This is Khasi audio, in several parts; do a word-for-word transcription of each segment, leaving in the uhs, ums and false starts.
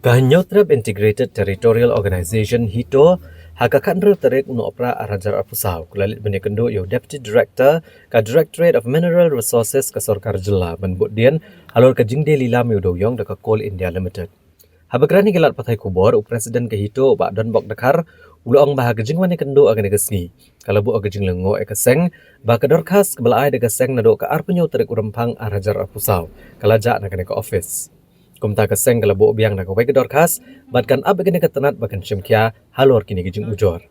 Ka Hynñiewtrep Integrated Territorial Organization HITO, ha ka khathynriew tarik u Nohprah arhajar arphew saw, ka la leit ban ïakynduh ïa u Deputy Director ka Directorate of Mineral Resources ka Sorkar Jylla ban bud dien halor ka jingdie lilam ïa u dewiong da ka Coal India Limited. Haba kren ha ki lad pathai khubor, u President ka HITO, u Bah Donbok Dkhar, u la ong ba ha ka jingwan ïakynduh ha kane ka sngi, ka la buh ka jinglyngngoh ïa ka seng ba ka dorkhas kaba la ai da ka seng naduh ka arphew hynñiew tarik u Rymphang arhajar arphew saw ka la jah na kane ka office. Kumta ka seng ka la buh biang na kawei ka dorkhas bad kan ap ïa kane ka tnat ba kan shim khia halor kine ki jingujor.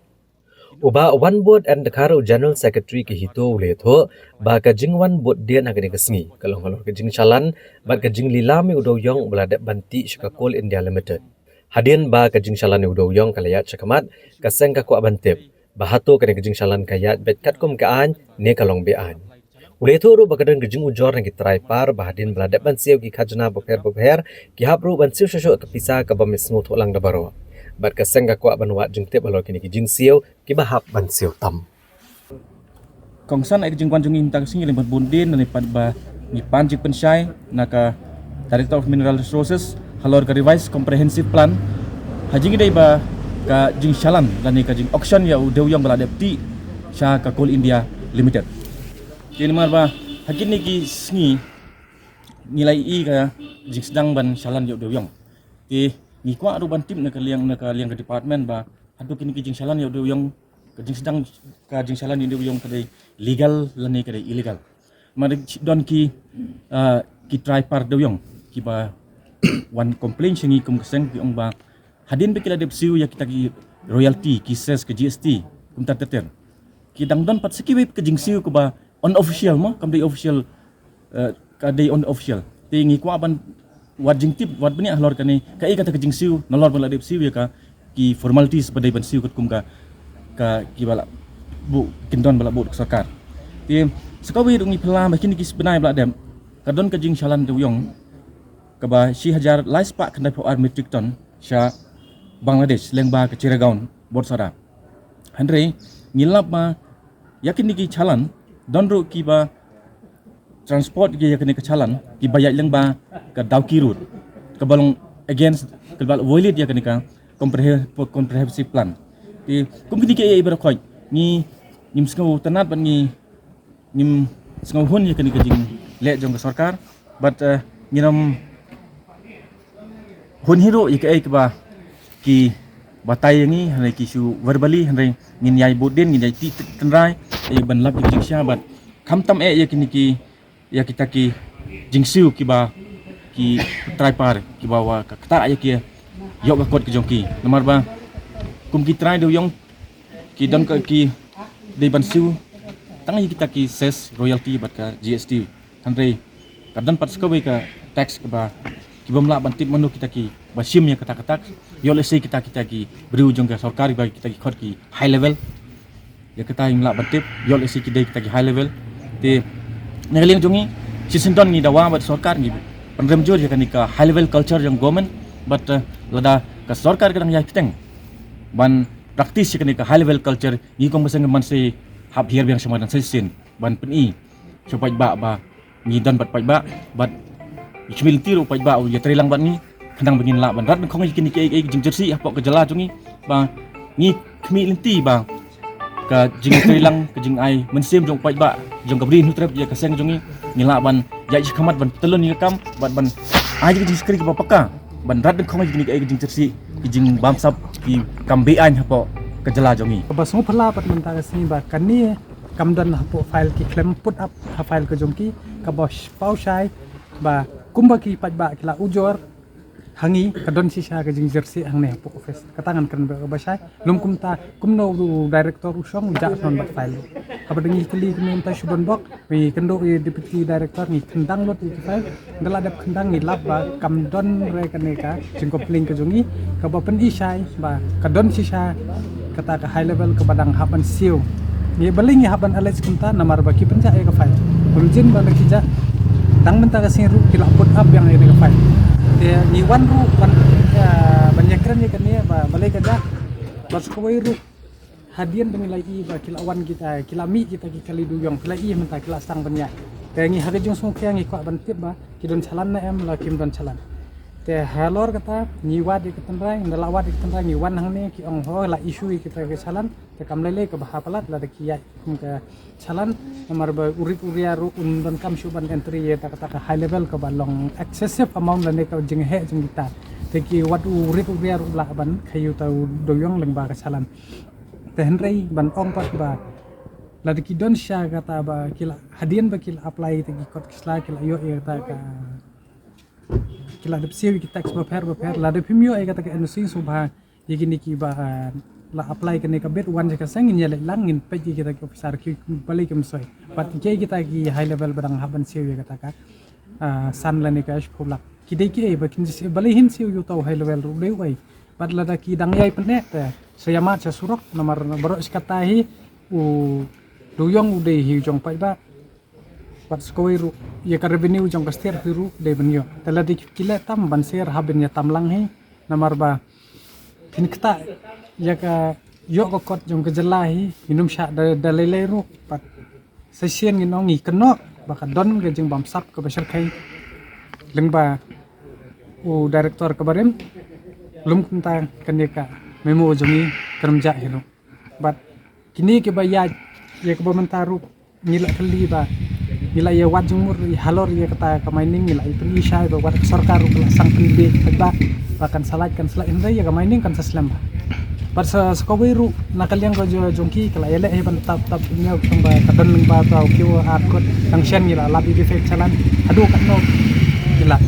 U Bah Wanbud N Dkhar, u General Secretary ka HITO, u la ïathuh ba ka jingwan bud dien ha kane ka sngi ka long halor ka jingshalan bad ka jinglilam ïa u dewiong uba la dep ban tih sha ka Coal India Limited. Hadien ba ka jingshalan ïa u dewiong ka la ïaid shakhmat, ka seng ka kwah ban tip ba hato kane ka jingshalan ka ïaid beit katkum ka aiñ ne ka long be-aiñ. U la ïathuh ruh ba ka don ka jingujor na ki trai par ba hadien ba la dep ban siew ki khajna bapher bapher, ki hap ruh ban siew shuh shuh ka pisa ka bym ïasngewthuh lang da baroh. Bad ka seng ka kwah ban wad jingtip halor kine ki jingsiew kiba hap ban siew tam. Kongsan ïa ka jingwan jong ngi mynta ka sngi lem bad bun dien, lane pat ba ngi pan jingpynshai na ka Director of Mineral Resources halor ka Revised Comprehensive Plan ha jingïadei ba ka jingshalan lane ka jing-auction ïa u dewiong ba la dep tih sha ka Coal India Limited. Te namar ba ha kine ki sngi ngi la ïohi ka jingsdang ban shalan ïa u dewiong. Te ngi kwah ruh ban tip na ka liang, na ka liang ka department ba hato kine ki jingshalan ïa u dewiong, ka jingsdang ka jingshalan ïa u dewiong ka dei legal lane ka dei illegal. Namar don ki, ah, ki trai par dewiong kiba wan complain sha ngi kum ka seng, ki ong ba hadien ba ki la dep siew ïa kita ki royalty, ki cess, ka G S T, kumta ter ter, ki dang don pat sa kiwei ka jingsiew kaba unofficial mo, kam dei official, eh, ka dei unofficial. Te ngi kwah ban wad jingtip, wad bniah halor kane, kaei kata ka jingsiew nalor ba la dep siew ïa ka, ki formalities ba dei ban siew katkum ka, ka kiba la buh, kyndon ba la buh da ka sorkar. Te sa kawei ruh ngi phylla ba kine ki bnai ba la dep ka don ka jingshalan dewiong kaba shi hajar lai spah khyndaiphew ar metric ton sha Bangladesh lyngba ka Chittagong, Borsara. Hynrei ngi lap ba ïa kine ki shalan, don ruh kiba transport ki ïa kine ki shalan kiba ïaid lyngba ka Dawki Road, kaba long against, kaba violate ïa kine ka comprehe-, comprehensive plan. Te kum kine kiei baroh khoit ngi, ngim sngewtynnad bad ngi, ngim sngewhun ïa kane ka jingleh jong ka sorkar. Bad, eh, nginym hun hi ruh ïa kaei kaba ki batai ïa ngi, hynrei ki shu verbally, hynrei ngin ïai bud dien, ngin ïai tih tynrai ïa ban lap ïa ka jingshisha bad khamtam eh ïa kine ki, ïa kita ki jingsiew kiba ki trai par kiba wa ka ktah ïa ki ïoh ka kot ka jong ki. Namar ba kum ki trai dewiong ki don ka, ki dei ban siew tang ïa kita ki cess, royalty bad ka G S T. Hynrei ka don pat sa kawei ka tax kaba ki bym lah ban tip mano kita kiba shim ïa kata ka tax. Ïoh lehse kita, kita ki briew jong ka sorkar ba kita ki khot ki high level. Ïa kata ngim lah ban tip, ïoh lehse ki dei kita ki high level. Te na ka liang jong ngi, shisien don ngi dawa bad sorkar, ngi pynrem jur ïa kane ka high level culture jong government, bad, eh, lada ka sorkar ka dang ïai bteng ban practice ïa kane ka high level culture, ngi kum ka seng ngim ban sa hap hiar biang sha madan sa shisien ban pyni sha u paidbah ba ngi don bad paidbah, bad ngi khmih lynti ruh u paidbah u ïatreilang bad ngi, khnang ba ngin lah ban rat nyngkhong ïa kine kiei kiei ki jingjyrsieh hapoh ka jylla jong ngi, ba ngi khmih lynti ba ka jingtreilang, ka jingai mynsiem jong u paidbah jong ka Bri Hynñiewtrep ïa ka seng jong ngi, ngin lah ban ïaid shakhmat ban pyntylun ïa ka kam bad ban ai ïa ka jingshakri kaba paka ban rat nyngkhong ïa kine kiei ki jingjyrsieh, ki jingbamsap, ki kam be-aiñ hapoh ka jylla jong ngi. Kaba sngewphylla pat mynta ka sngi ba kane kam don hapoh file, ki khlem put up ha file ka jong ki, kaba sh-, paw shai ba kumba ki paidbah ki la ujor ha ngi, ka don shisha ka jingjyrsieh hangne hapoh office. Kata ngan kren ba, ba shai. Lym kumta, kumno u director u shong u jah shnong bad file. Haba dang ngi kylli kumta shu don bok, ngi kynduh ïa u deputy director, ngi khyndang lut ïa ki file. Ynda la dep khyndang ngi lap ba kam don re kane ka jingcomplain ka jong ngi, kaba pyni shai ba ka don shisha kata ka high level kaba dang hap ban siew. Ngi balei ngi hap ban allege kumta, namar ba ki pynjah ïa ka file. Kumjin ba la ki jah, tang mynta ka sngi ruh ki la put up biang ïa ka file. Te ngi wan ruh ban, eh, ban ïakren ïa kane ba balei ka jah. Bad sa kawei ruh, hadien ba ngi la ïohi ba ki la wan kita, ki la mih kita ki kali dewiong, ki la ïohi mynta ki la sdang ban ïaid. Te ngi ha ka jingsngewkhia ngi kwah ban tip ba ki don shalan ne em la kim don shalan. Te halor kata ngi wad ïa ka tynrai, ngi la wad ïa ka tynrai, ngi wan hangne ki ong ho la issue ïa kita ka challan. Te kam lei lei kaba hap palat lada ki ïaid kum ka challan, namar ba u rit u ria ruh un donkam shuh ban entry ïa kata ka high level kaba long excessive amount lane ka jingheh jong kita. Te ki wad u rit u ria ruh lah ban khaïu ta u dewïong lyngba ka challan. Te hynrei ban ong pat ba lada ki don sha kata ba ki la, hadien ba ki la apply te ki kot ki sla ki la ïoh ïa kata ka, ki la dep siew ïa ki tax bapher bapher, lada phim ïoh ïa kata ka N O C sngewbha ïa kine kiba, ah, la apply kane ka beit, wan sha ka seng, ngin ïaleit lang, ngin peit ïa kita ki officer ki balei kim soi. Bad kiei kita ki high level ba dang hap ban siew ïa kata ka, ah, san lane ka shiphew lak. Ki dei kiei ba kin siew, balei hin siew ïa uta u high level ruh, dei uei? Bad lada ki dang ïai pynneh te sa ïamad sha surok, namar baroh shi katta hi u dewïong u dei hi u jong paidbah. Bad sa kawei ruh ïa ka revenue jong ka state hi ruh dei ban ïoh. Te lada ki leh tam ban sher hap ban ïa tam lang hi, namar ba phin ktah ïa ka ïoh ka kot jong ka jylla hi, ngin ym shah da, da lei lei ruh. Bad sa shisien ngin ong ngi kynnoh ba ka don ka jingbamsap kaba shyrkhei lyngba u director kaba rim, lum kumta kane ka memo jong ngi kan ym jah hi ruh. Bad kine kiba ïaid ïa kaba mynta ruh ngi la kylli ba ngi la ïa wad jingmut ïa halor ïa kata ka mining, ngi la ïa pyni shai ba wat ka sorkar ruh ka la sangpynbeit paidbah ba kan sa lait, kan sa lait, hynrei ïa ka mining kan sa slem bha. Bad sa, sa kawei ruh na ka liang ka jo-, jong ki ka la ïaleh hi ban tap, tap email tang ba ka don lyngba uta u Q R code, tang shen ngi la lap ïa ki fake challan haduh katno ngi la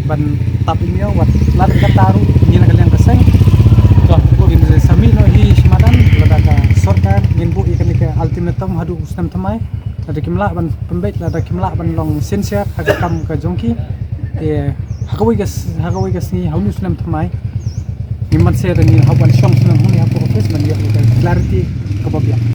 ban tap email. Wat lada kata ruh ngi na ka liang ka seng ngin sa mih noh hi shi madan, lada ka sorkar ngin buh ïa kane ka ultimatum haduh u snem thymmai. Lada kim lah ban pynbeit, lada kim lah ban long sincere ha ka kam ka jong ki, te ha kawei ka s-, ha kawei ka sngi, ha une u snem thymmai, ngim banse da ngi hap ban shong snem hangne hapoh office ban ïoh ïa ka clarity kaba biang.